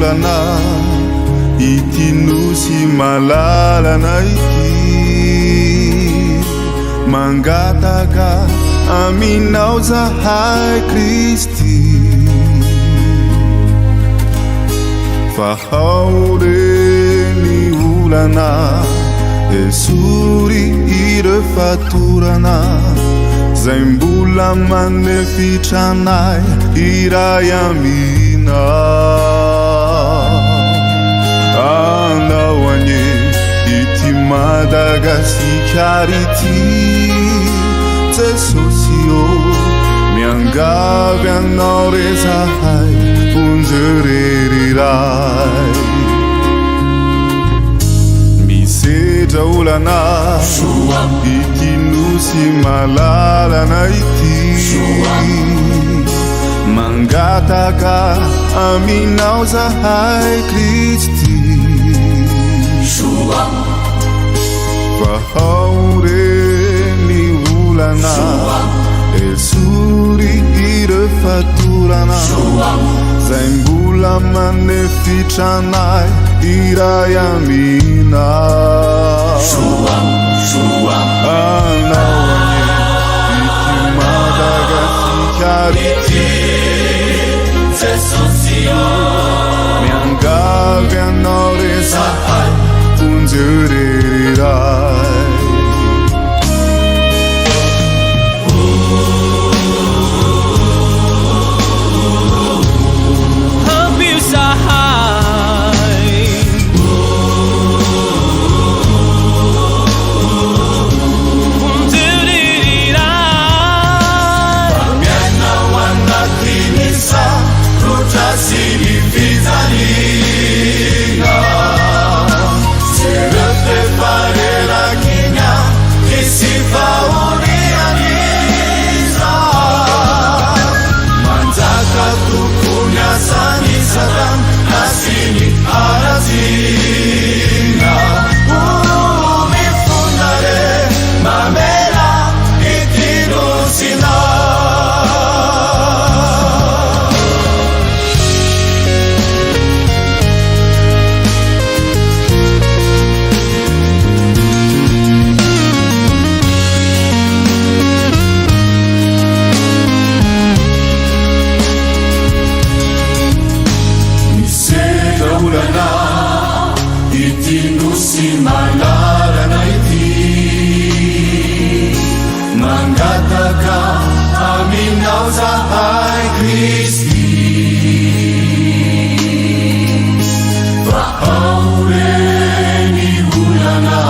olana ity nosy malalana ity. Mangataka aminao zahay Kristy. Fa ao re ny olana, esory ireo fatorana zay mbola manefitra anay iray aminao. Anao anie ity Madagasikara ity, Jesosy ô, miangavy anao re zahay, vonjeo re ry Ray. Misedra olana ity nosy malalana ity. Mangataka aminao zahay Kristy. Vahao re ny olana, esory ireo fatorana zay mbola manefitra anay iray aminao. Anao anie ity Madagasikara ity, miangavy anao re zahay, vonjeo re ry Ray. Ampio zahay. Vonjeo re ry Ray. Miaina ao anatin'ny sarotra sy ny fijaliana. Sy ireo efa reraky ny ady sy fahorian'iza. Manjaka tokoa ny asan'i Satana sy ny haratsiana. Oh, mifona re, mamela ity nosinao. Misedra olana ity nosy malalana ity. Mangataka aminao zahay Kristy. Vahao re ny olana,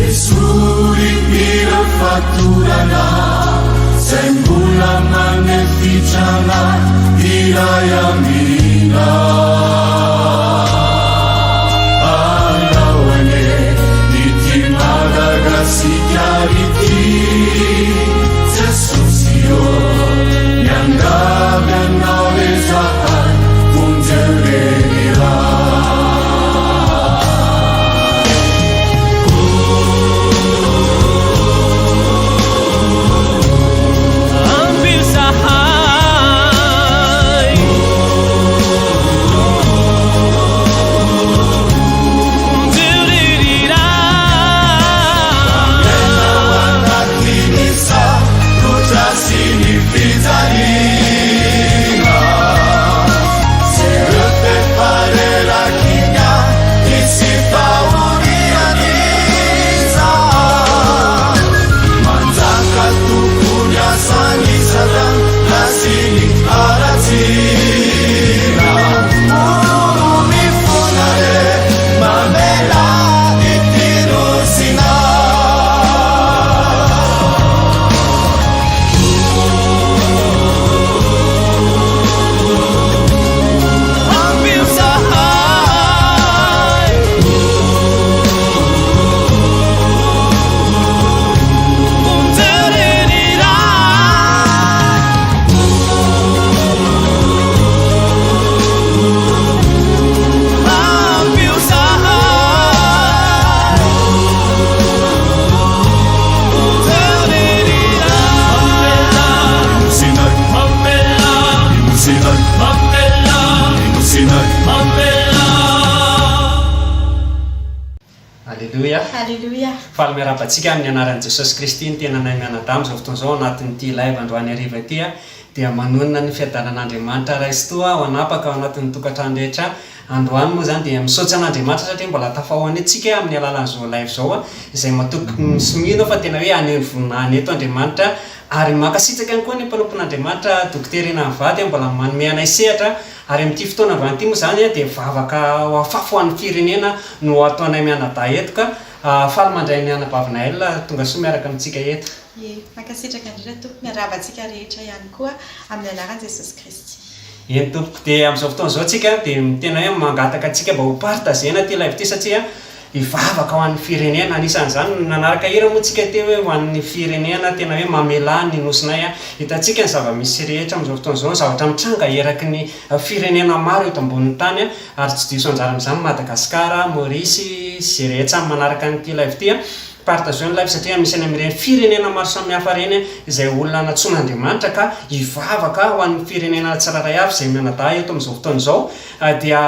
esory ireo fatorana zay mbola manefitra anay iray aminao. Anao anie ity Madagasikara ity, Jesosy ô, miangavy anao re zahay, vonjeo re ry Ray. Ampio zahay. Aleloia. Aleloia. Faly miarahaba antsika amin'ny anaran'i Jesosy Kristy ny tenanay mianadahy amin'izao fotoana izao anatin'ity live androany hariva ity dia manonona ny fiadanan'Andriamanitra Ray sy Toa ho anapaka ao anatin'ny tokantrano rehetra androany moa izany dia misaotra an'Andriamanitra satria mbola tafahoana eto tsika amin'ny alalan'izao live izao izay matoky sy mino aho fa tena hoe haneho ny voninahiny eto Andriamanitra ary mankasitraka ihany koa ny mpanompon'Andriamanitra Dokotera Ina Mivady mbola manome anay sehatra Ary amin'ity fotoana androany ity moa izany dia vavaka ho afafy ho an'ny firenena no ataonay mianadahy eto ka faly mandray ny anabavy Naël tonga soa miaraka amintsika eto. Ie, mankasitraka indrindra tompoko, miarahaba antsika rehetra ihany koa amin'ny anaran'i Jesosy Kristy. Eny tompoko, dia amin'izao fotoana izao tsika dia tena hoe mangataka antsika mba ho partager-na ity live ity satria Hivavaka ho an'ny firenena, anisan'izany nanaraka hira moa tsika teo hoe ho an'ny firenena tena hoe mamelà ny nosinay a, hitantsika ny zava-misy rehetra amin'izao fotoana izao, ny zavatra mitranga eraky ny firenena maro eto ambonin'ny tany a, ary tsy diso anjara amin'izany Madagascar, Maurice, sy izay rehetra manaraka an'ity live ity a, partageo ny live satria misy any amin'ireny firenena maro samihafa ireny izay olona nantsoin'Andriamanitra ka hivavaka ho an'ny firenena tsirairay avy izay mianadahy eto amin'izao fotoana izao dia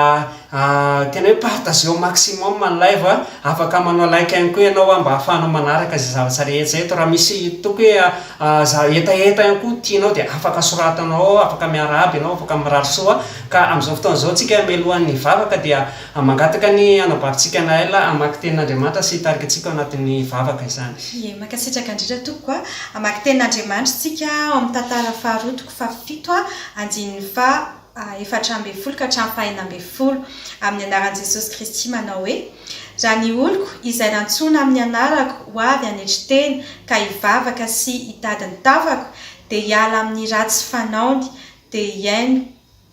Tena hoe partager au maximum ny live a, afaka manao like ihany koa ianao mba ahafahanao manaraka izay zavatra rehetra eto, raha misy toko hoe za hetaheta ihany koa tianao dia afaka soratanao ao, afaka miarahaba ianao, afaka mirary soa, ka amin'izao fotoana izao tsika mialohan'ny hivavaka dia mangataka ny anabavintsika Naël hamaky tenin'Andriamanitra sy hitarika antsika ao anatin'ny vavaka izany. Ie, mankasitraka indrindra tompoko a. Hamaky tenin'Andriamanitra isika ao amin'ny tantara faharoa toko fahafito andininy faha 14 ka hatramin'ny faha-16, amin'ny anaran'i Jesosy Kristy manao hoe, Raha ny oloko, izay nantsoina amin'ny anarako, ho avy hanetry tena, ka hivavaka sy hitady ny tavako, dia hiala amin'ny ratsy fanaony, dia hihaino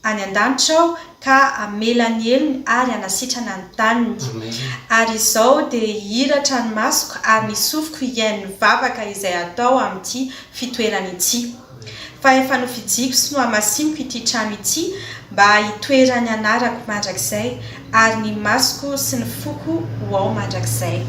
any an-danitra Aho, ka hamela ny helony ary hanasitrana ny taniny. Ary izao dia hihiratra ny masoko ary ny sofiko hihaino ny vavaka izay atao amin'ity fitoerana ity. Fa efa nofidiko sy nohamasiniko ity trano ity mba hitoeran'ny anarako mandrakizay, ary ny masoko sy ny foko ho ao mandrakizay.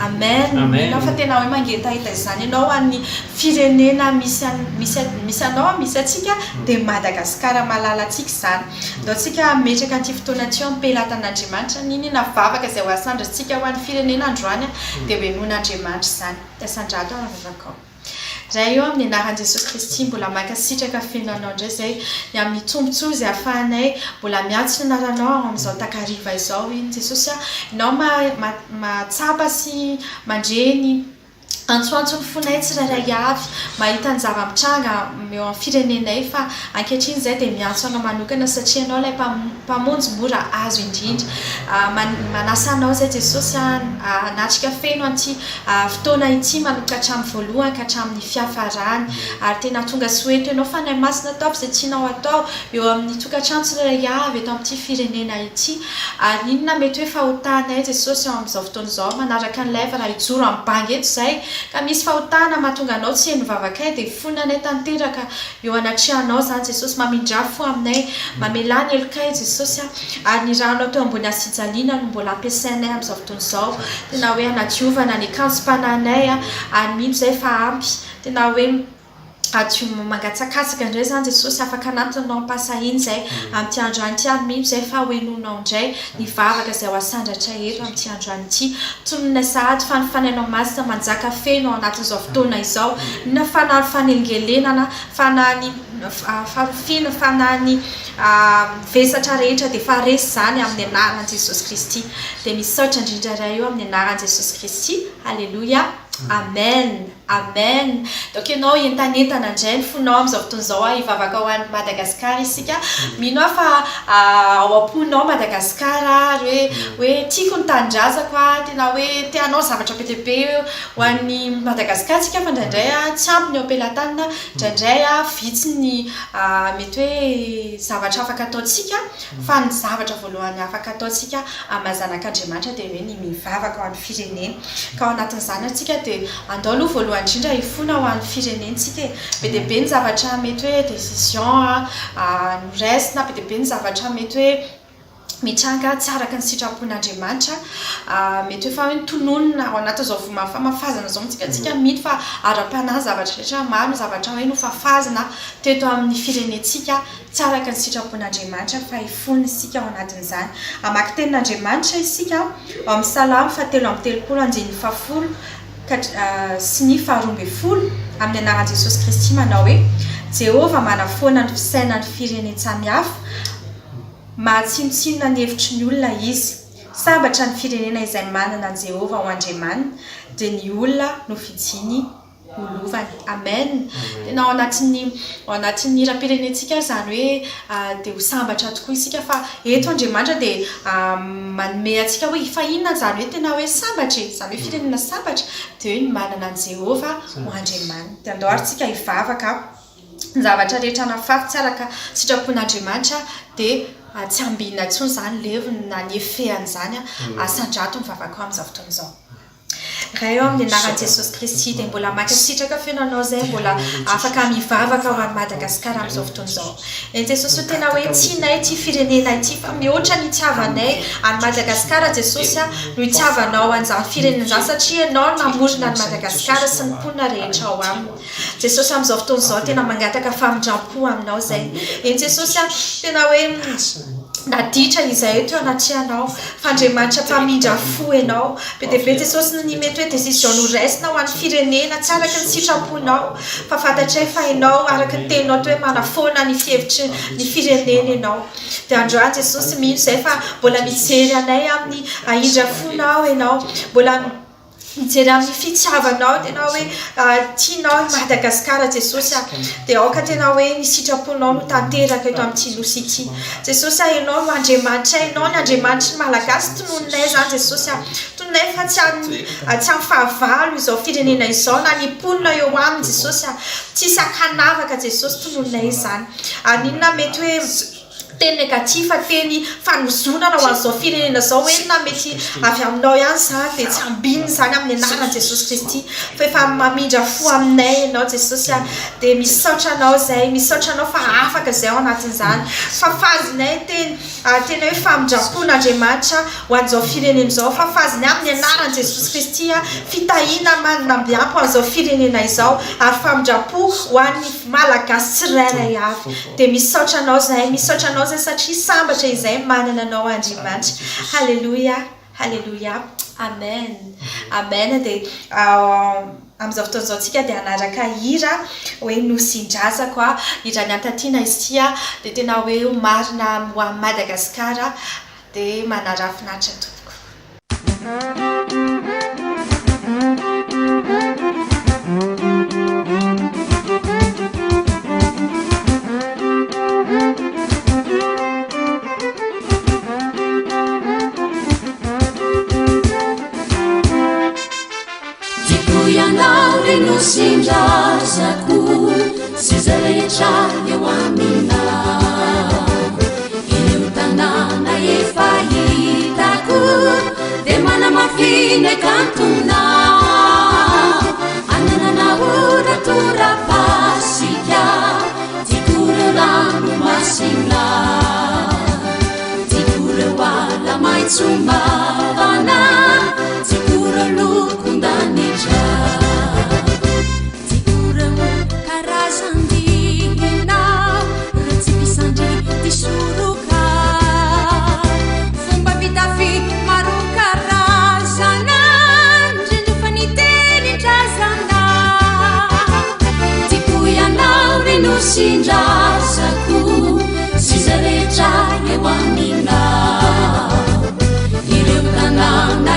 Amen. Mino aho fa tena hoe mangetaheta izany ianao ho an'ny firenena misy misy misy anao, misy antsika, dia Madagasikara malalantsika izany. Ndao tsika hametraka an'ity fotoana ity eo am-pelatan'Andriamanitra, n'inona vavaka izay ho asandrintsika ho an'ny firenena androany dia ho henoin'Andriamanitra izany. Dia asandrato ary ny vavakao. Ray ô, amin'ny anaran'i Jesosy Kristy, mbola mankasitraka feno Anao indray izay, ny amin'ny tombontsoa izay ahafahanay mbola miantso ny anaranao ao amin'izao takariva izao. Iny Jesosy a, Ianao mahatsapa sy mandre ny antsoantson'ny fonay tsirairay avy, mahita ny zava-mitranga eo amin'ny firenenay, fa ankehitriny izay dia miantso Anao manokana satria Ianao ilay Mpamonjy mora azo indrindra. Manasa Anao izay Jesosy a, hanatrika feno an'ity fotoana ity manomboka hatramin'ny voalohany ka hatramin'ny fiafarany ary tena tonga soa eto ianao Fanahy Masina ataovy izay tianao atao eo amin'ny tokantrano tsirairay avy eto amin'ity firenena ity ary inona mety hoe fahotanay Jesosy ao amin'izao fotoana izao manaraka ny live raha hijoro amin'ny banga eto izay ka misy fahotana mahatonga anao tsy heno vavakay dia fonanay tanteraka eo anatrehanao izany Jesosy mamindrà fo aminay mamelà ny helokay Jesosy a Ary ny ranao teo ambony hazofijaliana no mbola ampiasainay amin'izao fotoana izao, tena hoe hanadiovana ny akanjom-panahinay, ary mino izahay fa ampy, tena hoe hadio mangatsakatsaka indray izany Jesosy, afaka hanatona Anao am-pahasahiana izahay amin'ity androany ity, ary mino izahay fa hohenoinao indray ny vavaka izay ho asandratra eto amin'ity androany ity. Tononay sahady fa ny Fanahinao Masina manjaka feno ao anatin'izao fotoana izao, na fanahy fanelingelenana, fanahy faharofiana, fanahy Vesatra rehetra dia efa resy izany amin'ny anaran'i Jesosy Kristy. Dia misaotra indrindra Ray o amin'ny anaran'i Jesosy Kristy. Aleloia. Amen. Amen. Donc ianao hientanentana indray ny fonao amin'izao fotoana izao ah, hivavaka ho an'i Madagascar isika. Mino aho fa ao am-ponao Madagascar ary hoe hoe tiako ny tanindrazako ah, tena hoe te hanao zavatra be dia be ho an'i Madagascar tsika fa indraindray ah, tsy ampy ny eo am-pelatanana, indraindray ah, vitsy ny Mety hoe zavatra afaka ataontsika, fa ny zavatra voalohany afaka ataontsika amin'ny maha zanak'Andriamanitra dia hoe ny mivavaka ho an'ny firenena. Ka ao anatin'izany ary tsika dia andao aloha voalohany indrindra hifona ho an'ny firenentsika e. Be dia be ny zavatra mety hoe décision noraisina, be dia be ny zavatra mety hoe. mitranga tsy araka ny sitrapon'Andriamanitra. Mety hoe efa hoe notononina ao anatin'izao famafazana izao mihitsy isika mino fa ara-panahy ny zavatra rehetra, maro ny zavatra hoe nofafazina teto amin'ny firenentsika tsy araka ny sitrapon'Andriamanitra fa hifonina isika ao anatin'izany. Hamaky tenin'Andriamanitra isika ao amin'ny Salamo fahatelo amby 30 andininy fahafolo ka sy ny faharoa ambin'ny folo amin'ny anaran'i Jesosy Kristy manao hoe, Jehovah manafoana ny fisainan'ny firenen-tsamihafa, Mahatsinontsinona ny hevitry ny olona izy. Sambatra ny firenena izay manana an'i Jehovah ho Andriamaniny, dia ny olona nofidiny ho lovany. Amen! Tena ao anatin'ny ao anatin'ny hiram-pirenentsika ary izany hoe dia ho sambatra tokoa isika fa eto Andriamanitra dia manome antsika hoe fa inona izany hoe tena hoe sambatra e? Izany hoe firenena sambatra dia hoe ny manana an'i Jehovah ho Andriamaniny. Dia andao ary tsika hivavaka. Ny zavatra rehetra nafafy tsy araka sitrapon'Andriamanitra dia tsy ambinina intsony izany levona na ny effet an'izany asandrato ny vavakao amin'izao fotoana izao. Ray ô, amin'ny anaran'i Jesosy Kristy dia mbola mankasitraka feno Anao izay mbola afaka mivavaka ho an'i Madagasikara amin'izao fotoana izao. Eny Jesosy o, tena hoe tianay ity firenena ity fa mihoatra ny itiavanay an'i Madagasikara Jesosy a, no itiavanao an'izany firenena izany satria Ianao no namorona an'i Madagasikara sy ny mponina rehetra ao aminy. Jesosy amin'izao fotoana izao tena mangataka famindram-po aminao izay. Eny Jesosy a, tena hoe naditra izay eto eo anatrehanao fa Andriamanitra mpamindra fo ianao. Be dia be Jesosy ny mety hoe décision noraisina ho an'ny firenena tsy araka ny sitraponao fa fantatray fa ianao araka ny teninao toa hoe manafoana ny fihevitry ny firenena ianao. Dia androany Jesosy mino izay fa mbola mijery anay amin'ny indra-fonao ianao. Mbola Mijery amin'ny fitiavanao tena hoe tianao i Madagasikara Jesosy a! Dia aoka tena hoe ny sitraponao no tanteraka eto amin'ity nosy ity. Jesosy a, Ianao no Andriamanitray, Ianao ny Andriamanitry ny Malagasy, tononinay izany Jesosy a! Tononinay fa tsy amin'ny tsy amin'ny fahavalo izao firenena izao na ny mponina eo aminy Jesosy a! Tsisy ankanavaka Jesosy, tononinay izany. Ary n'inona mety hoe. Teny négatif, teny fanozonana ho an'izao firenena izao hoe na mety avy aminao ihany izany dia tsy ambinina izany amin'ny anaran'i Jesosy Kristy fa efa mamindra fo aminay ianao Jesosy a, dia misaotra anao izay, misaotra anao fa afaka izay ao anatin'izany, fafazinay ny teny tena hoe famindram-pon'Andriamanitra ho an'izao firenena izao, fafazinay amin'ny anaran'i Jesosy Kristy a, fitahiana manambiampo an'izao firenena izao ary famindram-po ho an'ny Malagasy tsirairay avy. Dia misaotra anao zahay, misaotra anao zahay satria sambatra izahay manana anao Andriamanitra. Haleloia, haleloia, amen, amen. Dia amin'izao fotoana izao tsika dia hanaraka hira hoe Nosindrazako a, hiran'i Hantatiana izy ity a, dia tena hoe ho marina ho an'i Madagasikara, dia manaraha finaritra tompoko. Tiako ianao ry Nosindrazako sy izay rehetra eo aminao. Ireo tanàna efa hitako dia manamafy ny kantonao. Ananana ora tora-pasika, tiako ireo ranomasina. Tiako ireo ala maitso mavana, tiako ireo lokon-danitra. Tiako ireo karazan-dihinao, ireo tsipy sandry disoroka. Fomba fitafy maro karazana, indrindra fa ny tenin-drazana. Tiako ianao ry Nosindrazako sy izay rehetra eo aminao. Ireo tanàna.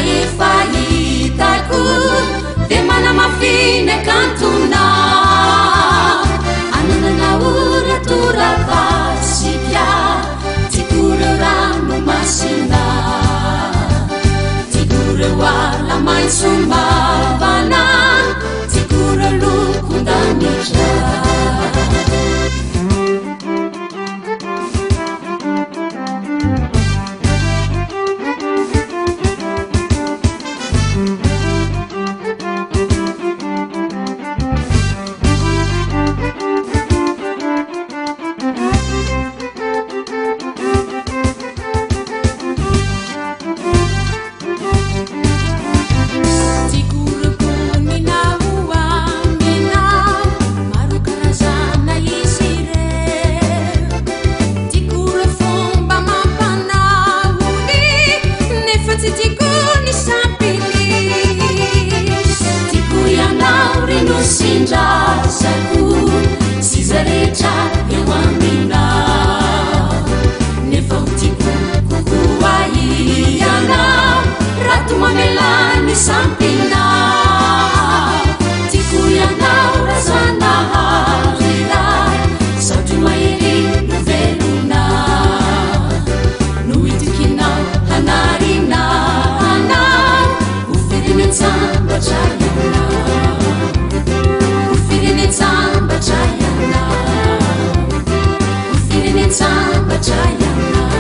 Firenen-tsambatra ianao,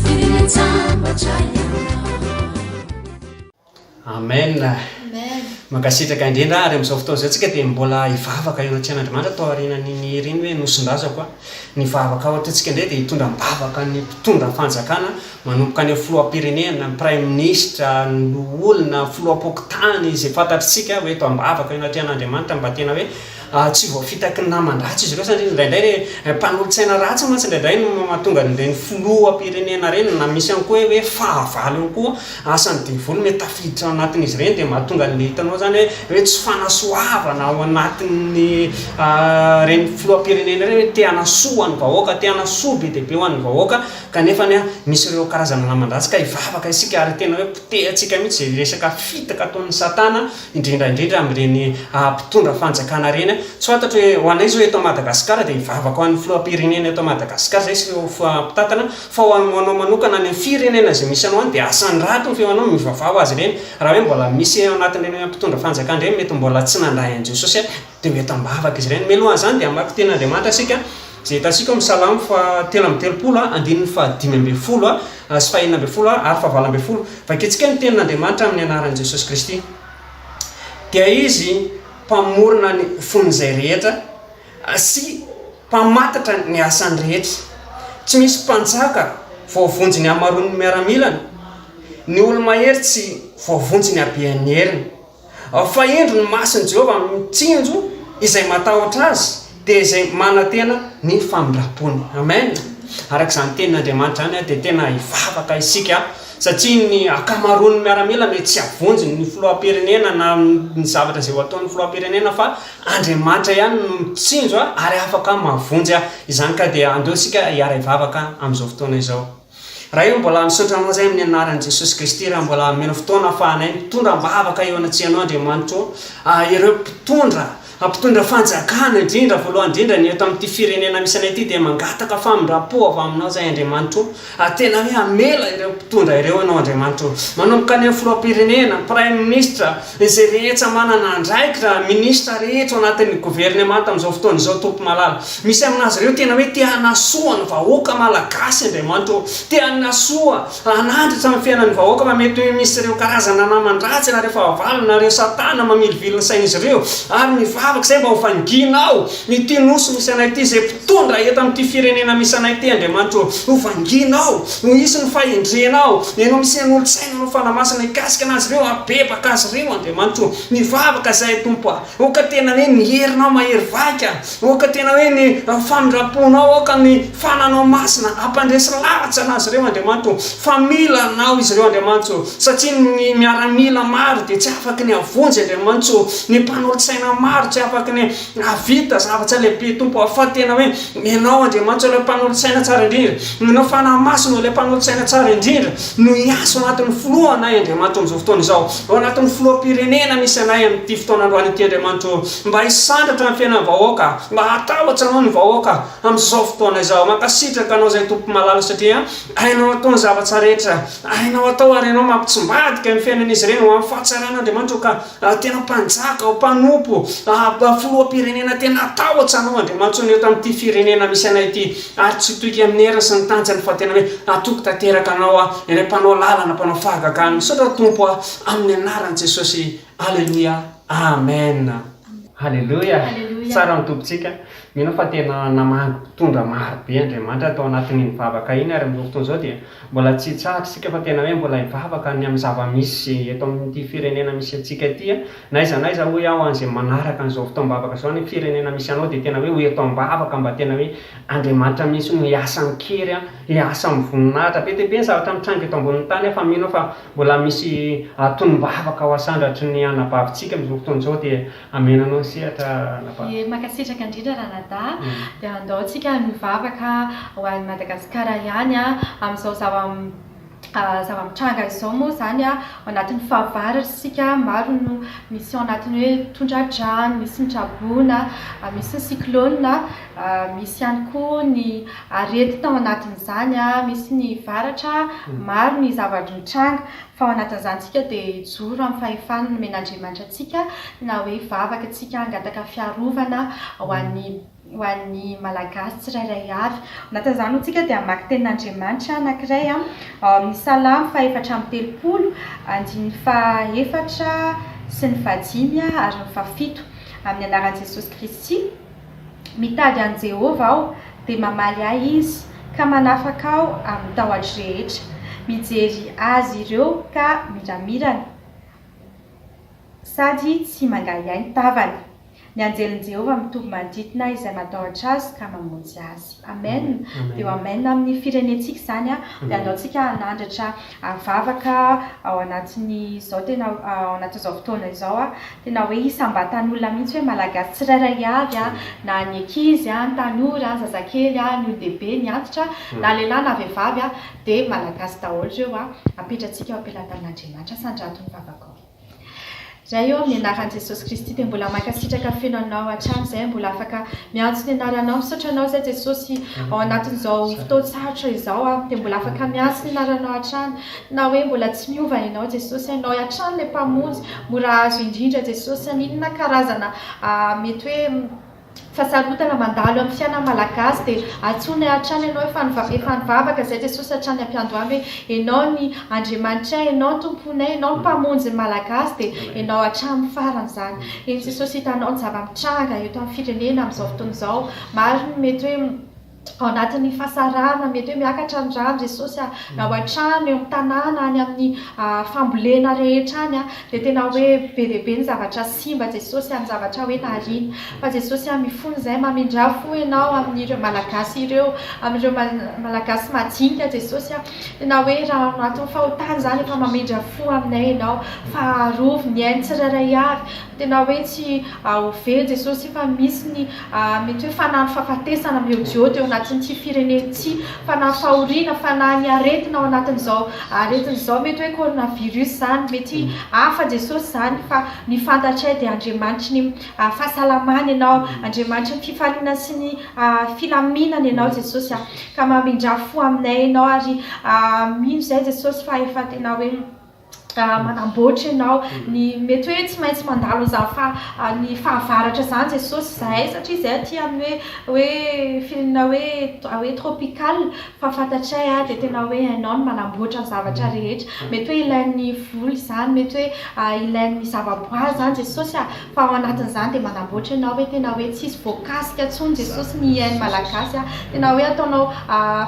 Firenen-tsambatra ianao. Amen. Mankasitraka indrindra ary amin'izao fotoana izao tsika dia mbola hivavaka eo anatrehan'Andriamanitra tao aorianan'iny hira iny hoe Nosindrazako a. Ny vavaka ao ataontsika indray dia hitondra am-bavaka ny mpitondra fanjakana manomboka any amin'ny filoham-pirenena, ny praiminisitra, ny loholona, ny filoham-pokontany izay fantatritsika ho eto am-bavaka eo anatrehan'Andriamanitra mba tena hoe Tsy voafitaky ny naman-dratsy izy ireo satria indraindray re mpanolotsaina ratsy mantsy indraindray no mahatonga an'ireny filoham-pirenena ireny na misy ihany koa hoe fahavalo ihany koa asan'ny devoly mety tafiditra ao anatin'izy ireny dia mahatonga an'ilay hitanao izany hoe hoe tsy fanasoavana ao anatin'ny ireny filoham-pirenena ireny hoe te hanasoa ny vahoaka, te hanasoa be dia be ho an'ny vahoaka kanefa anie misy ireo karazana naman-dratsy ka hivavaka isika ary tena hoe potehantsika mihitsy izay resaka fitaka ataon'ny satana indrindra indrindra amin'ireny mpitondra fanjakana ireny. Tsy fantatro hoe ho anay izao eto Madagasikara dia hivavaka ho an'ny filoham-pirenena eto Madagasikara izay sy ireo mpitantana fa ho anao manokana any amin'ny firenena izay misy anao any dia asandrato ny feonao mivavaha ho azy ireny. Raha hoe mbola misy ao anatin'ireny mpitondra fanjakana ireny mety mbola tsy nandray an'i Jesosy dia ho eto am-bavaka izy ireny. Mialohan'izany dia hamaky tenin'Andriamanitra isika izay hitantsika ao amin'ny Salamo faha 33 andininy faha 15 sy faha 16 ary faha 18. Vakintsika ny tenin'Andriamanitra amin'ny anaran'i Jesosy Kristy. Dia Izy mpamorona ny fon'izay rehetra sy mpamantatra ny asany rehetra. Tsy misy mpanjaka voavonjy ny hamaroan'ny miaramilany, ny olo-mahery tsy voavonjy ny habean'ny heriny. Fa indro ny mason'i Jehovah mitsinjo izay matahotra Azy, dia izay manantena ny famindram-pony. Amen! Araka izany tenin'Andriamanitra izany dia tena hivavaka isika, satria ny ankamaroan'ny miaramila mety tsy hahavonjy ny filoham-pirenena na ny zavatra izay ho ataon'ny filoham-pirenena fa Andriamanitra ihany no mitsinjo ary afaka mahavonjy izany ka dia andeo isika hiara-hivavaka amin'izao fotoana izao. Ray ô mbola misaotra anao zay amin'ny anaran'i Jesosy Kristy raha mbola omena fotoana afahanay mitondra am-bavaka eo anatrehanao Andriamanitra ô ireo mpitondra mpitondra fanjakana indrindra voalohany indrindra ny eto amin'ity firenena misy anay ity dia mangataka famindram-po avy aminao zay Andriamanitra ô tena hoe hamela ireo mpitondra ireo ianao Andriamanitra ô manomboka any amin'ny filoham-pirenena praiminisitra Izay rehetra manana andraikitra, minisitra rehetra ao anatin'ny governemanta amin'izao fotoana izao Tompo malala. Misy aminazy ireo tena hoe te hanasoa ny vahoaka malagasy Andriamanitra ô. Te hanasoa, hanandratra ny fiainan'ny vahoaka fa mety hoe misy ireo karazana naman-dratsy na ireo fahavalo na ireo satana mamilivily ny sain'izy ireo. Ary mivavaka izay mba ho vangianao ity nosy misy anay ity, izay mpitondra eto amin'ity firenena misy anay ity Andriamanitra ô. Ho vangianao, ho hisy ny fahendrenao, ianao misy hanolotsaina. Ny Fanahy Masina hikasika anazy ireo habebaka azy ireo Andriamanitra o! Mivavaka izahay Tompo a! Aoka tena hoe ny herinao mahery vaika, aoka tena hoe ny famindram-ponao, aoka ny Fananao Masina hampandresy lahatra anazy ireo Andriamanitra o! Fa mila Anao izy ireo Andriamanitra o! Satria ny miaramila maro dia tsy afaky ny havonjy Andriamanitra o! Ny mpanolotsaina maro tsy afaky ny Hahavita zavatra lehibe Tompo aho fa tena hoe Ianao Andriamanitra ilay mpanolotsaina tsara indrindra, Ianao Fanahy Masina ilay mpanolotsaina tsara indrindra no hiasa ao anatin'ny filohanay Andriamanitra amin'izao fotoana izao, ao anatin'ny filoham-pirenena misy anay amin'ity fotoana androany ity Andriamanitra ô, mba hisandratra ny fiainan'ny vahoaka, mba hatahotra Anao ny vahoaka amin'izao fotoana izao. Mankasitraka Anao izay Tompo malala satria hainao atao ny zavatra rehetra, hainao atao ary Ianao mampitsimbadika ny fiainan'izy ireny ho amin'ny fahatsarana Andriamanitra ô ka Tena mpanjaka, mpanompo, filoham-pirenena tena hatahotra anao Andriamanitra ny eto amin'ity firenena misy anay ity ary tsy hitoky amin'ny heriny sy ny tanjany fa tena hoe hatoky tanteraka anao aho ilay mpanao lalana mpanao fahagagana misaotra Tompo a amin'ny anaran'i Jesosy Aleloia Amen Aleloia tsara ny Tompontsika mino aho fa tena namangy mpitondra maro be Andriamanitra tao anatin'iny vavaka iny ary amin'izao fotoana izao dia Mbola tsy hitsahatra isika fa tena hoe mbola hivavaka ny amin'ny zava-misy eto amin'ity firenena misy antsika ity a! Na aiza na aiza hoy aho an'izay manaraka an'izao fotoam-bavaka izao ny firenena misy anao dia tena hoe ho eto am-bavaka mba tena hoe Andriamanitra mihitsy no hiasa amin-kery a, hiasa amin'ny voninahitra. Be dia be ny zavatra mitranga eto ambonin'ny tany a fa mino aho fa mbola misy tonom-bavaka ho asandratry ny anabavintsika amin'izao fotoana izao dia Amena anao ny sehatra anabavy. Ie, mankasitraka indrindra ranadahy. Dia andao tsika mivavaka ho an'i Madagasikara ihany amin'izao zava zava-mitranga izao moa izany ao anatin'ny fahavaratra isika, maro no misy ao anatin'ny hoe tondra-drano, misy ny traboina, misy ny cyclone, misy ihany koa ny aretina ao anatin'izany, misy ny varatra, maro ny zava-mitranga. Fa ao anatin'izany isika dia hijoro amin'ny fahefana nomen'Andriamanitra antsika, na hoe hivavaka isika hangataka fiarovana ho an'ny. ho an'ny Malagasy tsirairay avy. Ao anatin'izany moa tsika dia hamaky tenin'Andriamanitra anankiray ao amin'ny Salamo faha-34, andininy faha-efatra sy ny fahadimy ary ny fahafito. Amin'ny anaran'i Jesosy Kristy, Mitady an'i Jehovah aho, dia mamaly ahy Izy, ka manafaka aho amin'ny tahotro rehetra. Mijery azy ireo ka miramirana, sady tsy mangahiahy ny tavany. Ny anjelin'i Jehovah mitoby manodidina izay matahotra azy ka mamonjy azy. Amen. Dia ho amen amin'ny firenentsika izany an. Dia andao tsika hanandratra vavaka ao anatin'izao tena ao anatin'izao fotoana izao an. Tena hoe isam-batan'olona mihitsy hoe Malagasy tsirairay avy an, na ny ankizy an, ny tanora an, zazakely an, ny olon-dehibe, ny antitra, na lehilahy na vehivavy an, dia Malagasy daholo ireo an. Apetratsika eo am-pelatanan'Andriamanitra. Sandrato ny vavakao. Ray ô, amin'ny anaran'i Jesosy Kristy dia mbola mankasitraka feno Anao hatrany izay mbola afaka miantso ny anaranao. Misaotra Anao izay Jesosy ao anatin'izao fotoan-tsarotra izao aho dia mbola afaka miantso ny anaranao hatrany. Na hoe mbola tsy miova Ianao Jesosy, Ianao hatrany ilay Mpamonjy mora azo indrindra Jesosy. N'inona karazana mety hoe Fahasarotana mandalo amin'ny fiainan'ny Malagasy dia antsoinay hatrany Ianao efa efa nivavaka izay Jesosy hatrany am-piandohana hoe Ianao ny Andriamanitray, Ianao ny Tomponay, Ianao ny Mpamonjy ny Malagasy dia Ianao hatramin'ny farany izany. Eny Jesosy hitanao ny zava-mitranga eto amin'ny firenena amin'izao fotoana izao. Maro ny mety hoe ao anatin'ny fahasarahana, mety hoe miakatra ny rano Jesosy a, na ao an-trano, eo amin'ny tanàna, any amin'ny fambolena rehetra any a, dia tena hoe be dia be ny zavatra simba Jesosy a, ny zavatra hoe nariana. Fa Jesosy a, mifona izay, mamindrà fo Ianao amin'ireo Malagasy ireo, amin'ireo Malagasy madinika Jesosy a, tena hoe raha ao anatin'ny fahotana izany efa mamindra fo aminay Ianao, fa arovy ny ain'ny tsirairay avy, Tena hoe tsy ho very Jesosy fa misy ny mety hoe fanahy ny fahafatesana miodiody eo anatin'ity firenena ity, fanahy fahoriana, fanahy ny aretina ao anatin'izao aretina izao, mety hoe coronavirus izany, mety hafa Jesosy izany fa ny fantatray dia Andriamanitry ny fahasalamana Ianao, Andriamanitry ny fifaliana sy ny filaminana Ianao Jesosy a, ka mamindrà fo aminay Ianao ary mino izay Jesosy fa efa tena hoe manamboatra ianao, ny mety hoe tsy maintsy mandalo an'izany faha ny fahavaratra izany Jesosy izahay satria izahay aty amin'ny hoe hoe firenena hoe hoe tropical fa fantatray a dia tena hoe hainao ny manamboatra ny zavatra rehetra, mety hoe ilain'ny voly izany, mety hoe ilain'ny zava-boary izany Jesosy a, fa ao anatin'izany dia manamboatra ianao hoe tena hoe tsisy voakasika intsony Jesosy ny hain'ny Malagasy a, tena hoe ataonao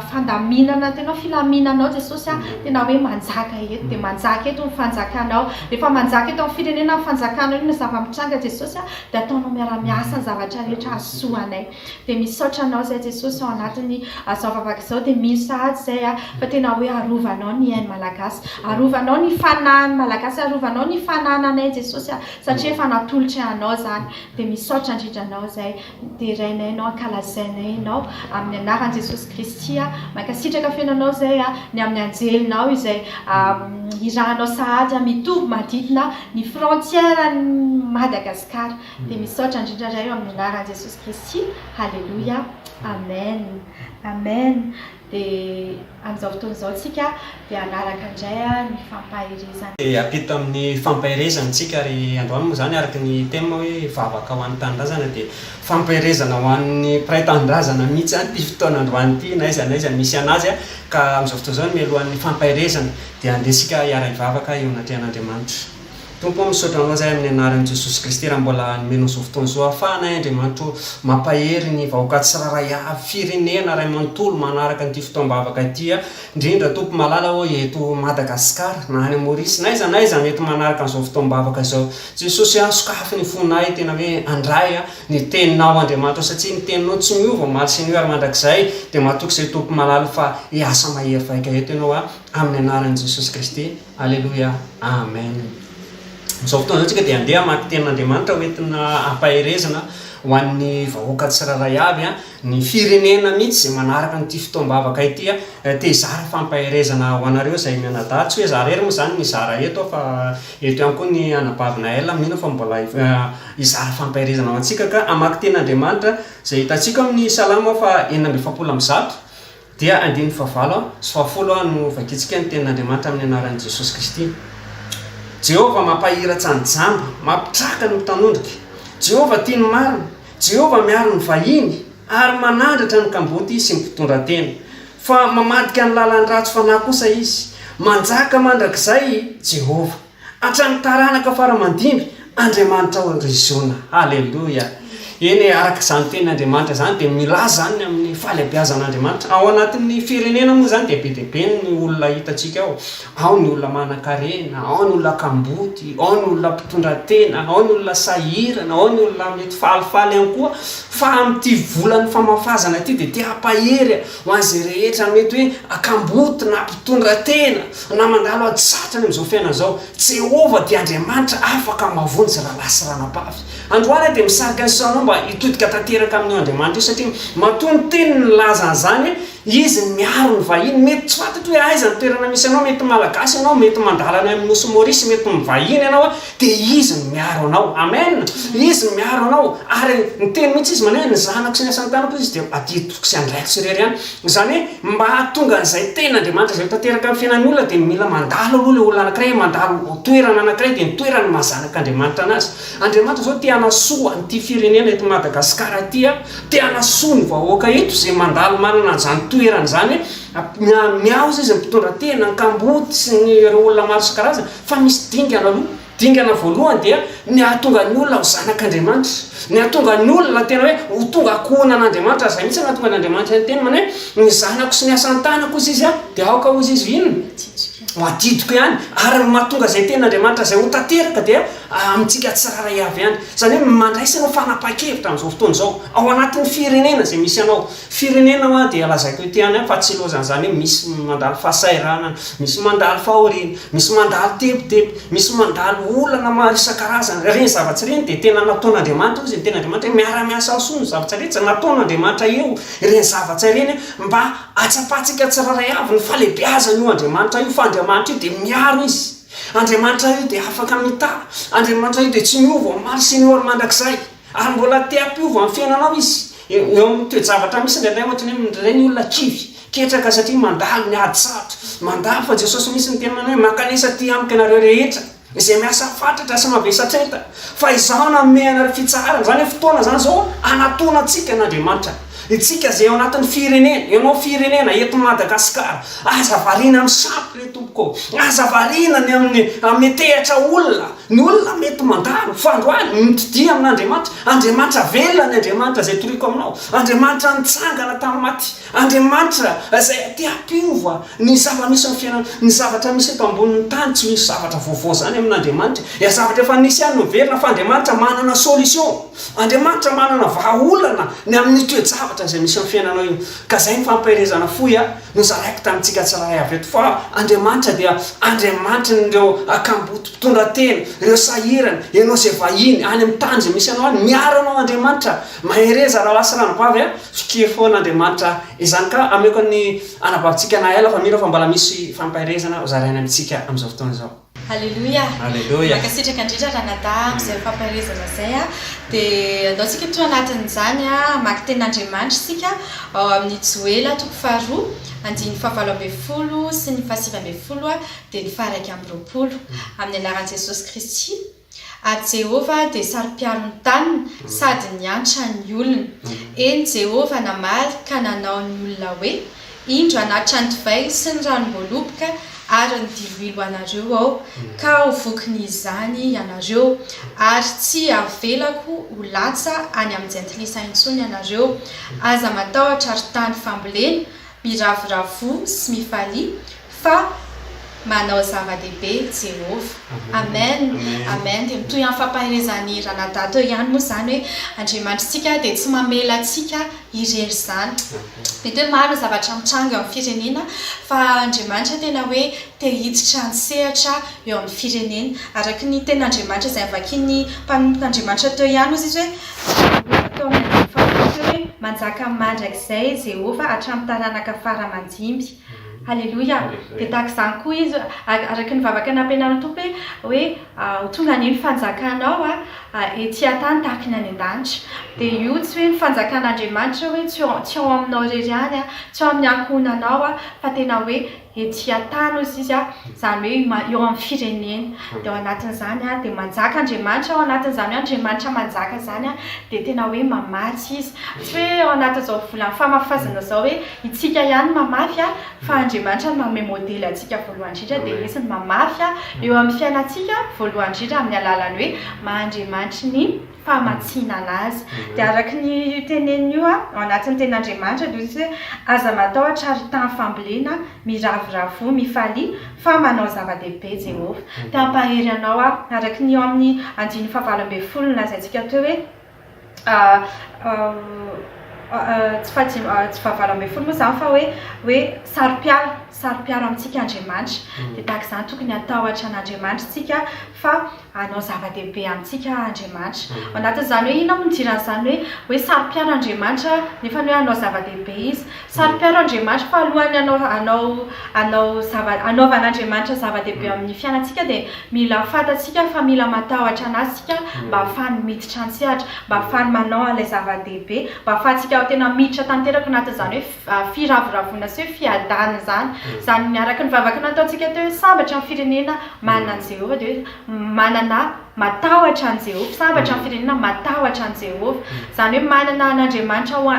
fandaminana, tena hoe filaminanao Jesosy a, tena hoe manjaka eto, dia manjaka eto ny fanjakanao, rehefa manjaka eto amin'ny firenena ny fanjakanao inona zava-mitranga Jesosy a, dia ataonao miara-miasa ny zavatra rehetra hahasoa anay. Dia misaotra anao izay Jesosy ao anatin'ny izao vavaka izao dia mino sahady izay aho fa tena hoe arovanao ny ain'ny Malagasy, arovanao ny fanahin'ny Malagasy, arovanao ny fanananay Jesosy a, satria efa natolotray anao izany dia misaotra indrindra anao izay derainay ianao ankalazainay ianao amin'ny anaran'i Jesosy Kristy a, mankasitraka feno anao izay a, ny amin'ny anjelinao izay irahanao sahady a, mitovy manodidina ny frontière an'i Madagasikara. Dia misaotra indrindra Ray o amin'ny anaran'i Jesosy Kristy Haleloia Amen Amen Dia amin'izao fotoana izao tsika dia hanaraka indray ny fampaherezana. Dia hampita amin'ny fampaherezana tsika ary androany moa izany araka ny thème hoe vavaka ho an'ny tanindrazana dia fampaherezana ho an'ny mpiray tanindrazana mihitsy izany ity fotoana androany ity na aiza na aiza misy anazy ka amin'izao fotoana izao mialohan'ny fampaherezana dia andeha isika hiara-hivavaka eo anatrehan'Andriamanitra. Tompo ô misaotra Anao zahay amin'ny anaran'i Jesosy Kristy raha mbola nomenao izao fotoana izao ahafahanay Andriamanitra ô mampahery ny vahoaka tsirairay avy firenena ray manontolo manaraka an'ity fotoam-bavaka ity a indrindra Tompo malala ô eto Madagascar na any Maurice na aiza na aiza mety manaraka an'izao fotoam-bavaka izao Jesosy a sokafy ny fonay tena hoe handray a ny teninao Andriamanitra ô satria ny teninao tsy miova omaly sy anio ary mandrakizay dia matoky izay Tompo malala fa hiasa mahery vaika eto Ianao a amin'ny anaran'i Jesosy Kristy Aleloia Amen Amin'izao fotoana izao tsika dia andeha hamaky tenin'Andriamanitra ho entina hampaherezana ho an'ny vahoaka tsirairay avy, ny firenena mihitsy izay manaraka an'ity fotoam-bavaka ity. Te hizara fampaherezana ho anareo izay mianadahy, tsy hoe za irery moa izany no hizara eto fa eto ihany koa ny anabavy Naël, mino aho fa mbola hizara fampaherezana ho antsika ka hamaky tenin'Andriamanitra izay hitantsika amin'ny Salamo faha 146. Dia andininy fahavalo sy fahafolo no vakintsika ny tenin'Andriamanitra amin'ny anaran'i Jesosy Kristy. Jehovah mampahiratsa ny jamba, mampitraka ny mitanondrika. Jehovah tia ny marina. Jehovah miaro ny vahiny. Ary manandratra ny kamboty sy ny mpitondra-tena. Fa mamadika ny lalan'ny ratsy fanahy kosa izy. Manjaka mandrakizay i Jehovah. Hatramin'ny taranaka fara aman-dimby, Andriamanitra ao ry Ziona. Haleloia! Eny e, araka izany tenin'Andriamanitra izany dia milaza izany ny amin'ny fahalehibiazan'Andriamanitra. Ao anatin'ny firenena moa izany dia be dia be ny olona hitantsika ao. Ao ny olona manankarena, ao ny olona kamboty, ao ny olona mpitondra tena, ao ny olona sahirana, ao ny olona mety falifaly ihany koa. Fa amin'ity volan'ny famafazana ity dia te hampahery ho an'izay rehetra mety hoe kamboty na mpitondra tena na mandalo ady sarotra any amin'izao fiainana izao. Jehovah dia Andriamanitra afaka mahavonjy rahalahy sy ranabavy. Androany aho dia misarika ny sainao mba hitodika tanteraka amin'io Andriamanitra io satria matoa ny teniny nilaza an'izany hoe Izy no miaro ny vahiny. Mety tsy fantatro hoe aiza ny toerana misy anao, mety Malagasy ianao, mety mandala any amin'ny Nosy Maurice, mety mivahiny ianao, dia Izy no miaro anao. Amen! Izy no miaro anao. Ary niteny mihitsy Izy manao hoe ny zanako sy ny asan'ny tanako izy dia adidiko sy andraikitro irery ihany. Izany hoe mba hahatonga an'izay tenin'Andriamanitra izay ho tanteraka amin'ny fiainan'ny olona dia mila mandalo aloha ilay olona anankiray, mandalo toerana anankiray dia ny toerany maha zanak'Andriamanitra anazy. Andriamanitra izao te hanasoa an'ity firenena eto Madagasikara ity a, te hanasoa ny vahoaka eto izay mandalo manana an'izany toerana izany hoe mihaoza izy ny mpitondra tena, ny kamboty sy ny ireo olona maro isan-karazany fa misy dingana aloha. Dingana voalohany dia ny hahatonga ny olona ho zanak'Andriamanitra, ny hahatonga ny olona tena hoe ho tonga ankohonan'Andriamanitra, izay mihitsy no nahatonga an'Andriamanitra niteny manao hoe ny zanako sy ny asan-tanako hozy izy a, dia aoka hozy izy inona? Ho adidiko ihany, ary ny mahatonga izay tenin'Andriamanitra izay ho tanteraka dia amintsika tsirairay avy ihany. Izany hoe mandraisa ianao fanapahan-kevitra amin'izao fotoana izao, ao anatin'ny firenena izay misy anao. Firenena hoa dia lazaiko ety ihany fa tsy ilaozan'izany hoe misy mandalo fahasahiranana, misy mandalo fahoriana, misy mandalo tebiteby, misy mandalo olana maro isan-karazany. Ireny zavatra ireny dia tena nataon'Andriamanitra hozy ny tenin'Andriamanitra hoe miara-miasa soa ny zavatra rehetra. Nataon'Andriamanitra eo ireny zavatra ireny mba hahatsapantsika tsirairay avy ny fahalehibeazan'io Andriamanitra io fa Andriamanitra io dia miaro izy. Andriamanitra io dia afaka mitaha. Andriamanitra io dia tsy miova omaly sy ny ory mandrakizay. Ary mbola te hampiova ny fiainanao Izy. Eo amin'ny toe-javatra misy indraindray ohatra ny hoe indraindray ny olona kivy, ketraka satria mandalo ny ady sarotra. Mandalo fa Jesosy mihitsy niteny manao hoe mankanesa aty amiko ianareo rehetra izay miasa fatratra sy mavesatra entana fa izaho nanome anareo fitsaharana. Izany hoe fotoana izany izao hanatonantsika an'Andriamanitra. Itsika izay ao anatin'ny firenena, ianao firenena eto Madagasikara, aza variana amin'ny sampy re tompoko ô! Aza variana ny amin'ny metehatra olona, ny olona mety mandalo fa androany mitodia amin'Andriamanitra, Andriamanitra velona ny Andriamanitra izay toriko aminao, Andriamanitra nitsangana tamin'ny maty, Andriamanitra izay te hampiova ny zava-misy amin'ny fiainana, ny zavatra misy eto ambonin'ny tany tsy misy zavatra vaovao izany amin'Andriamanitra, ilay zavatra efa nisy ihany no miverina fa Andriamanitra manana solution. Andriamanitra manana vahaolana ny amin'ny toe-javatra izay misy amin'ny fiainanao io. Ka izay ny fampaherezana fohy a, nozaraiko tamintsika tsirairay avy eto fa Andriamanitra dia Andriamanitrin'ireo kamboty mpitondra tena, ireo sahirana, ianao izay vahiny any amin'ny tany izay misy anao any, miaro anao Andriamanitra. Mahereza rahalahy sy ranabavy a, fikia foana Andriamanitra izany ka ameko ny anabavintsika Naël fa mino aho fa mbola misy fampaherezana hozarainy amintsika amin'izao fotoana izao. Aleloia! Aleloia! Mankasitraka indrindra ranadahy amin'izay fampaherezana izay a! Dia andao tsika hitohy anatin'izany a, hamaky tenin'Andriamanitra isika ao amin'ny Joela toko faharoa, andininy fahavalo ambin'ny folo sy ny fahasivy ambin'ny folo dia ny faha-iraika amby roapolo. Amin'ny anaran'i Jesosy Kristy. Ary Jehovah dia saro-piaro ny taniny sady niantra ny olony. Eny, Jehovah namaly ka nanao ny olona hoe, Indro hanatitra ny divay sy ny ranom-boaloboka ary ny diloilo anareo aho, ka ho vokin'izany ianareo, ary tsy havelako ho latsa any amin'ny jentilisa intsony ianareo. Aza matahotra, ry tany fambolena, miravoravoa sy mifalia, fa manao zava-dehibe Jehovah. Amen. Amen. Dia mitohy amin'ny fampaherezan'i Ranadahy teo ihany moa izany hoe Andriamanitritsika dia tsy mamela antsika irery izany. Mety hoe maro ny zavatra mitranga eo amin'ny firenena fa Andriamanitra tena hoe te hiditra an-tsehatra eo amin'ny firenena. Araka ny tenin'Andriamanitra izay novakian'ny mpanompon'Andriamanitra teo ihany hozy izy hoe teo amin'ny andininy faharoa teo hoe manjaka mandrakizay Jehovah hatramin'ny taranaka fara aman-dimby. Aleloia! Dia tahaka izany koa izy, araka ny vavaka nampianarin'ny Tompo hoe, hoe ho tonga anie ny fanjakanao ety an-tany tahaka ny any an-danitra. Dia io tsy hoe ny fanjakan'Andriamanitra hoe tsy tsy ao aminao irery ihany, tsy ao amin'ny ankohonanao, fa tena hoe ety an-tany hozy izy, izany hoe eo amin'ny firenena. Dia ao anatin'izany dia manjaka Andriamanitra, ao anatin'izany hoe Andriamanitra manjaka izany dia tena hoe mamatsy Izy. Tsy hoe ao anatin'izao volan'ny famafazana izao hoe Itsika ihany mamafy a, fa Andriamanitra no manome modely antsika voalohany indrindra dia Izy no mamafy a eo amin'ny fiainantsika voalohany indrindra amin'ny alalan'ny hoe maha Andriamanitry ny fahamatsiana Azy. Dia araka ny teneniny io a, ao anatin'ny tenin'Andriamanitra dia hoy Izy hoe aza matahotra ry tany fambolena, miravoravoa, mifalia fa manao zava-dehibe Jehovah. Te hampahery anao aho, araka ny eo amin'ny andininy fahavalo ambin'ny folo nolazaintsika teo hoe, tsy fahadimy tsy fahavalo ambin'ny folo moa izany fa hoe hoe saro-piaro saro-piaro amintsika Andriamanitra dia tahaka izany tokony hatahotra an'Andriamanitra isika fa hanao zava-dehibe amintsika Andriamanitra ao anatin'izany hoe inona moa no idiran'izany hoe hoe saro-piaro Andriamanitra nefa ny hoe hanao zava-dehibe izy Saro-piaro Andriamanitra fa alohan'ny hanao hanao hanao zava hanaovan'Andriamanitra zava-dehibe amin'ny fiainantsika dia mila fantatsika fa mila matahotra an'Azy isika mba hahafahany miditra an-tsehatra, mba hahafahany manao an'ilay zava-dehibe, mba hahafahantsika tena miditra tanteraka anatin'izany hoe firavoravoana sy hoe fiadanana izany. Izany araka ny vavaka nataontsika teo hoe sambatra ny firenena manana an'i Jehovah dia hoe manana Matahotra an'i Jehovah. Sambatra ny firenena matahotra an'i Jehovah. Izany hoe manana an'Andriamanitra ho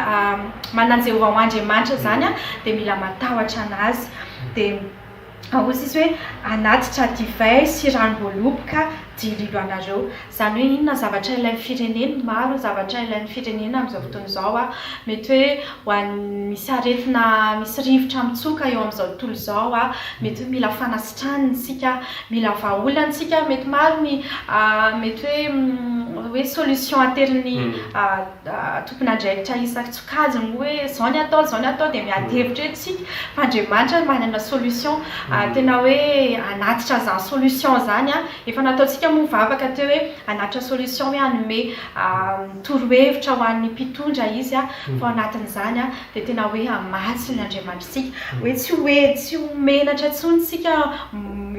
manana an'i Jehovah ho Andriamanitra izany dia mila matahotra an'Azy. Dia hoy izy hoe hanatitra divay sy ranom-boaloboka dililo anareo. Izany hoe inona ny zavatra ilain'ny firenena? Maro ny zavatra ilain'ny firenena amin'izao fotoana izao. Mety hoe ho an'ny misy aretina, misy rivotra mitsoka eo amin'izao tontolo izao. Mety hoe mila fanasitranana isika. Mila vahaolana tsika, mety maro ny mety hoe hoe solution aterin'ny tompon'andraikitra isan-tsokajiny hoe zao ny atao, zao ny atao dia miady hevitra eto tsika fa Andriamanitra manana solution tena hoe hanatitra an'izany solution izany an, efa nataontsika moa vavaka teo hoe hanatitra solution hoe hanome torohevitra ho an'ny mpitondra izy fa ao anatin'izany dia tena hoe hamatsy ny Andriamanitra isika, hoe tsy hoe tsy ho menatra intsony isika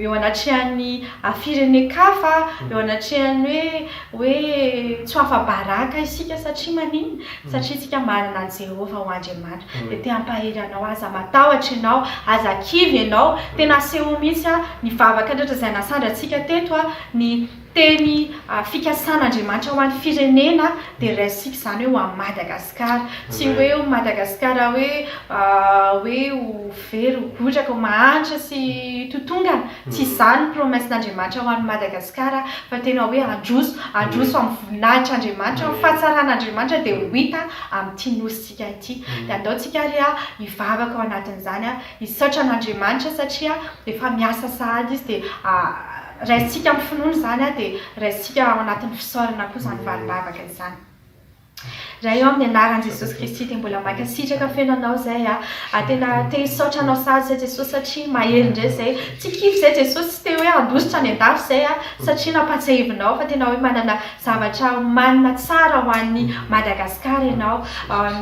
eo anatrehan'ny firenen-kafa, eo anatrehan'ny hoe hoe tsy ho afa-baraka isika satria maninona? Satria isika manana an'i Jehovah ho Andriamanitra. Dia te hampahery anao, aza matahotra ianao, aza kivy ianao, tena asehoy mihitsy ny vavaka rehetra izay nasandrantsika teto, ny Teny fikasan'Andriamanitra ho an'ny firenena dia raisintsika izany hoe ho an'i Madagasikara. Tsy hoe ho Madagasikara hoe hoe ho very, ho godraka, ho mahantra sy totongana. Tsy izany ny promesse-n'Andriamanitra ho an'i Madagasikara fa tena hoe handroso, handroso amin'ny voninahitr'Andriamanitra, amin'ny fahatsaran'Andriamanitra dia ho hita amin'ity nosintsika ity. Dia andao tsika ary hivavaka ao anatin'izany, hisaotra an'Andriamanitra satria efa miasa sahady Izy dia Raisintsika amin'ny finoana izany dia raisintsika ao anatin'ny fisaorana koa izany valim-bavaka izany. Ray ô, amin'ny anaran'i Jesosy Kristy dia mbola mankasitraka feno Anao izay a. Tena te hisaotra Anao sahady izay Jesosy satria mahery indray izay. Tsy kivy izay Jesosy, tsy te hoe handositra any an-dafy izay a, satria nampatsiahivinao fa tena hoe manana zavatra omanina tsara ho an'i Madagasikara Ianao.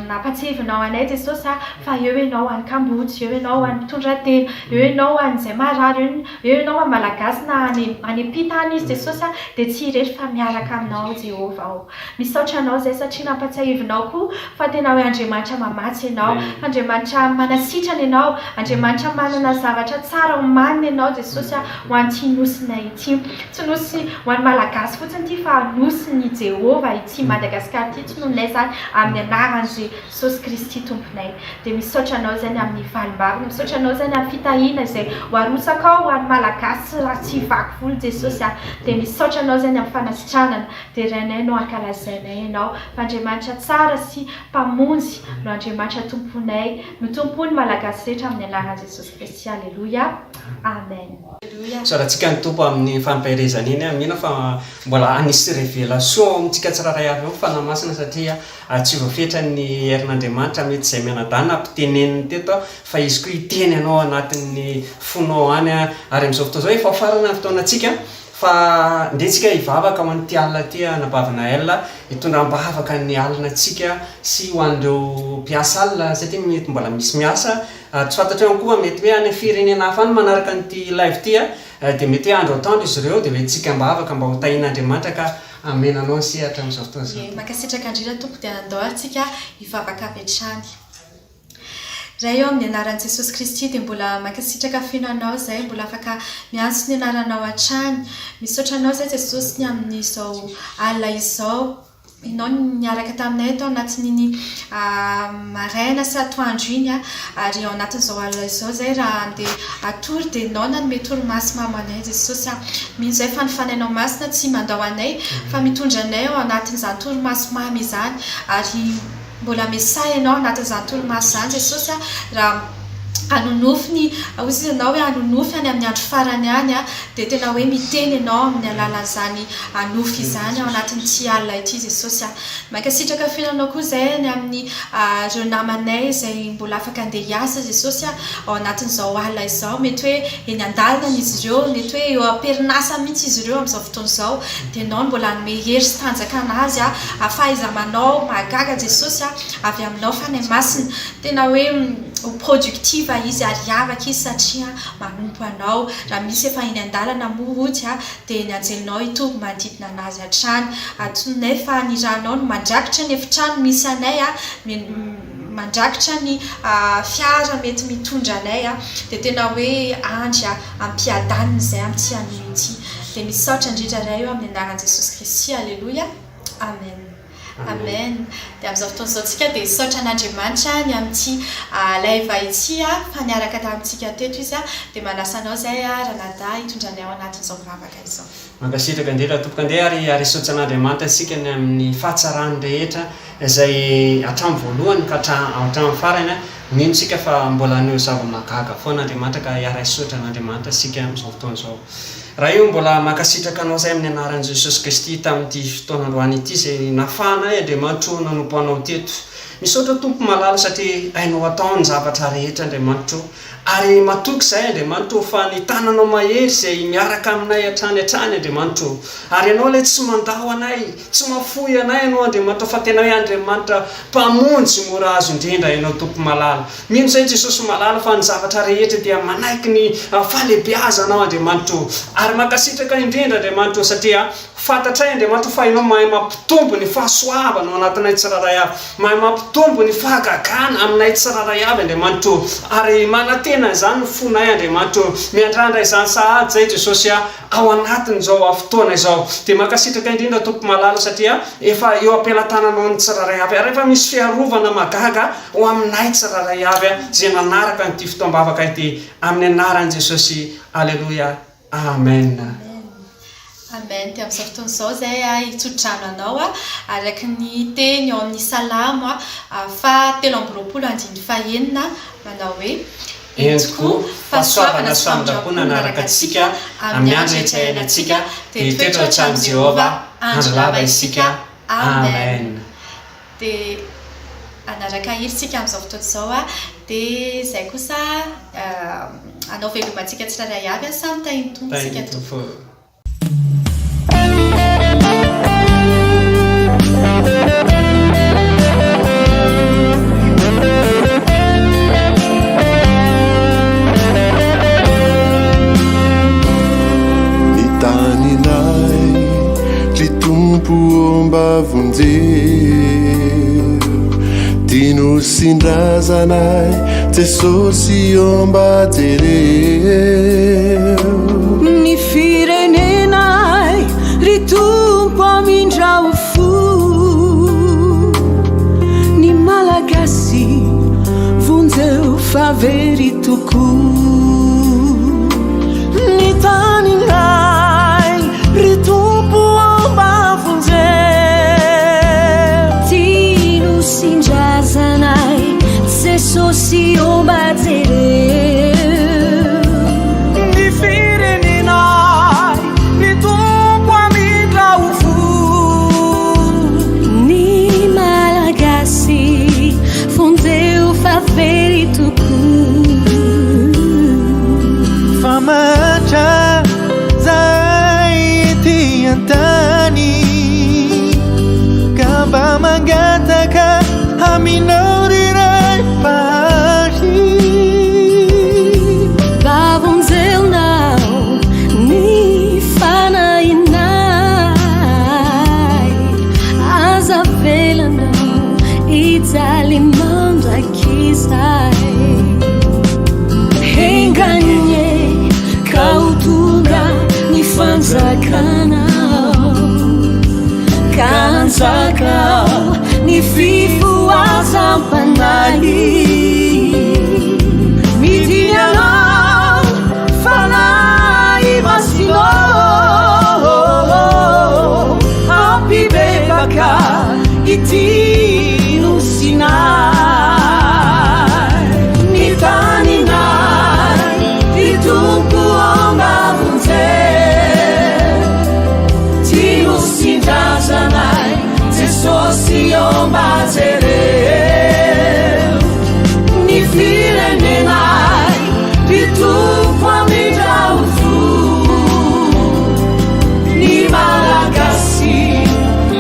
Nampatsiahivinao anay Jesosy a, fa eo Ianao ho an'ny kamboty, eo Ianao ho an'ny mpitondra tena, eo Ianao ho an'izay marary, eo Eo ianao maha Malagasy na any any ampita any izy Jesosy a dia tsy irery fa miaraka aminao Jehovah o. Misaotra anao izay satria nampatsiahivinao koa fa tena hoe Andriamanitra mamatsy ianao, Andriamanitra manasitrana ianao, Andriamanitra manana zavatra tsara omanina ianao Jesosy a ho an'ity nosinay ity. Tsy nosy ho an'ny Malagasy fotsiny ity fa nosin'i Jehovah ity Madagascar ity tsy noho-nay izany amin'ny anaran'i Jesosy Kristy Tomponay. Dia misaotra Anao izay ny amin'ny valim-bavaka, misaotra Anao izay ny amin'ny fitahiana izay ho arotsakao ho an'ny Malagasy raha tsy vaky volo Jesosy a. Dia misaotra Anao izay ny amin'ny fanasitranana. Derainay no ankalazainay Ianao fa Andriamanitra tsara sy Mpamonjy no Andriamanitra Tomponay, no Tompon'ny Malagasy rehetra amin'ny anaran'i Jesosy Kristy. Aleloia. Amen. Isaorantsika ny Tompo amin'ny fampaherezana iny, mino aho fa mbola hanisy révélation ao amintsika tsirairay avy eo ny Fanahy Masina satria Tsy voafetra ny herin'Andriamanitra mety izay mianadahy nampiteneniny teto fa izy koa hiteny anao anatin'ny fonao any ary amin'izao fotoana izao efa farana ny fotoanantsika. Fa ndeha tsika hivavaka ho an'ity alina ity anabavy Naël, hitondra am-bavaka ny alina antsika sy ho an'ireo mpiasa alina satria mety mbola misy miasa ary tsy fantatro ihany koa mety hoe any firenena hafa any manaraka an'ity live ity dia mety hoe andro atoandro izy ireo dia hoentintsika am-bavaka mba ho tahian'Andriamanitra ka hamena anao ny sehatra amin'izao fotoana izao. Ie, mankasitraka indrindra Tompoko dia andao ary tsika hivavaka avy hatrany. Ray ô, amin'ny anaran'i Jesosy Kristy dia mbola mankasitraka feno Anao izahay mbola afaka miantso ny anaranao hatrany. Misaotra Anao izahay Jesosy ny amin'izao alina izao. Ianao niaraka taminay tao anatin'iny maraina sy atoandro iny ary ao anatin'izao alina izao izahay raha handeha hatory dia Ianao nanome torimaso mamy anay Jesosy a. Mino izahay fa ny Fanahinao Masina tsy mandao anay fa mitondra anay ao anatin'izany torimaso mamy izany ary Mbola misahy ianao anatin'izany torimaso izany Jesosy a, raha hanonofy ny, hoy izy ianao hoe hanonofy any amin'ny andro farany any a, dia tena hoe miteny ianao amin'ny alalan'izany nofy izany ao anatin'ity alina ity Jesosy a. Mankasitraka feno anao koa izay any amin'ny ireo namanay izay mbola afaka andeha hiasa Jesosy a, ao anatin'izao alina izao, mety hoe eny an-dalana izy ireo, mety hoe eo am-perinasa mihitsy izy ireo amin'izao fotoana izao, dia Ianao no mbola hanome hery sy tanjaka anazy a, fahaiza-manao mahagaga Jesosy a, avy aminao Fanahy Masina, tena hoe ho productive izy ary hiavaka izy satria manompo Anao, raha misy efa eny an-dalana moa hody a, dia ny anjelinao hitoby manodidina anazy hatrany, antononay fa ny ranao no mandrakitra ny efitrano misy anay a, mandrakitra ny fiara mety mitondra anay a, dia tena hoe andry a, ampiadanina izay amin'ity anio ity. Dia misaotra indrindra Ray o amin'ny anaran'i Jesosy Kristy Aleloia Amen Amen Dia amin'izao fotoana izao tsika dia hisaotra an'Andriamanitra ny amin'ity live ity fa niaraka tamintsika teto Izy dia manasa anao izay Ranadahy hitondra anay ao anatin'izao vavaka izao. Mankasitraka indrindra tompoko andeha ary ary hisaotra an'Andriamanitra isika ny amin'ny fahatsarany rehetra izay hatramin'ny voalohany ka hatramin'ny farany mino isika fa mbola haneho zava-mahagaga foana Andriamanitra ka hiara-hisaotra an'Andriamanitra isika amin'izao fotoana izao. Ray o mbola mankasitraka Anao zahay amin'ny anaran'i Jesosy Kristy tamin'ity fotoana androany ity izay nafahanay Andriamanitro o nanompo Anao teto. Misaotra Tompo malala satria hainao atao ny zavatra rehetra Andriamanitro o. Ary matoky izahay Andriamanitro o fa ny tananao mahery izay miaraka aminay hatrany hatrany Andriamanitro o. Ary Ianao ilay tsy mandao anay, tsy mahafoy anay Ianao Andriamanitra fa tena hoe Andriamanitra Mpamonjy mora azo indrindra Ianao Tompo malala. Mino izay Jesosy malala fa ny zavatra rehetra dia manaiky ny fahalehibeazanao Andriamanitra o! Ary mankasitraka indrindra Andriamanitra o satria fantatray Andriamanitra o fa Ianao mahay mampitombo ny fahasoavana ao anatinay tsirairay avy, mahay mampitombo ny fahagagana aminay tsirairay avy Andriamanitra o! Ary manantena an'izany ny fonay Andriamanitra o! Miandrandra izany sahady izay Jesosy a! Ao anatin'izao fotoana izao. Dia mankasitraka indrindra Tompo malala satria efa eo am-pelatananao ny tsirairay avy ary efa misy fiarovana mahagaga ho aminay tsirairay avy izay nanaraka an'ity fotoam-bavaka ity amin'ny anaran'i Jesosy Aleloia Amen. Amen dia amin'izao fotoana izao izay aho hitsodrano anao araka ny teny ao amin'ny Salamo faha 23 andininy fahenina manao hoe Eny tokoa, fahasoavana sy famindram-po nanaraka antsika amin'ny andro rehetra iainantsika, dia hitoetra ao an-tranon'i Jehovah andro lava isika. Amen. Dia hanaraka hira isika amin'izao fotoana izao, dia izay kosa hanao veloma antsika tsirairay avy, samy tahin'ny Tompo isika tompoko. Ny taninay ry Tompo ô mba vonjeo Ty nosin-drazanay Jesosy ô mba jereo Ny firenenay ry Tompo amindrao fo Ny Malagasy vonjeo fa very tokoa Ny taninay ry Tompo ô mba vonjeo Ty nosin-drazanay Jesosy ô mba jereo Ny firenenay ny Tompo hamindra ho fo. Ny Malagasy vonjeo fa very tokoa. Fa mahantra zahay. an-tany ka mba mangataka aminao ry Ray Mpahary. Mba vonjeonao ny fanahinay, aza avelanao hijaly mandrakizay. Enga anie ka ho tonga ny fanjakanao, ka hanjaka ao ny fifohazam-panahy. Midiny anao Fanahy Masina hampibebaka ity nosinay. Ny taninay ry Tompo ô mba vonjeo, ty nosin-drazanay Jesosy ô mba jereo. Ny firenenay ry Tompo amindrao fo, ny Malagasy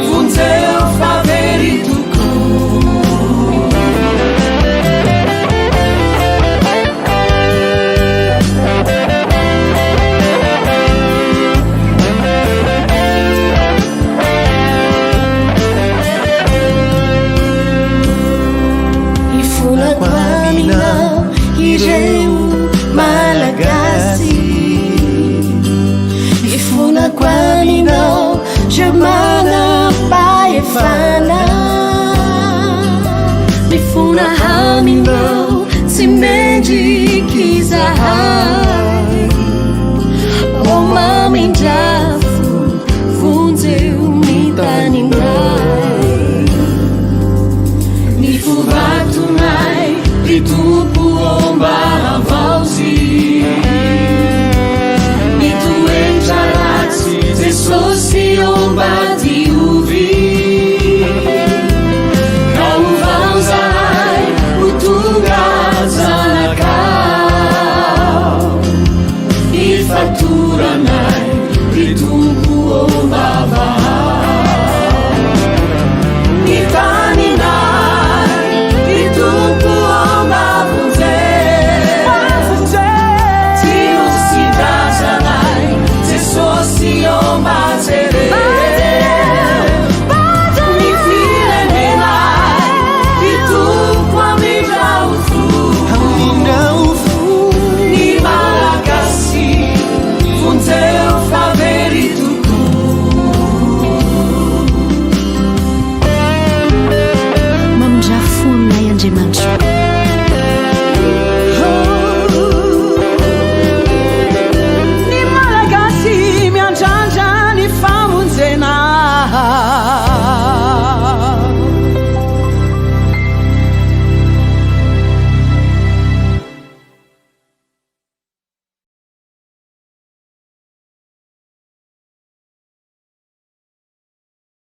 vonjeo fa very tokoa. Ifonako aminao ireo Malagasy, ifonako aminao je manam-pahefana, mifona aminao tsy mendrika izahay, ô mamindra.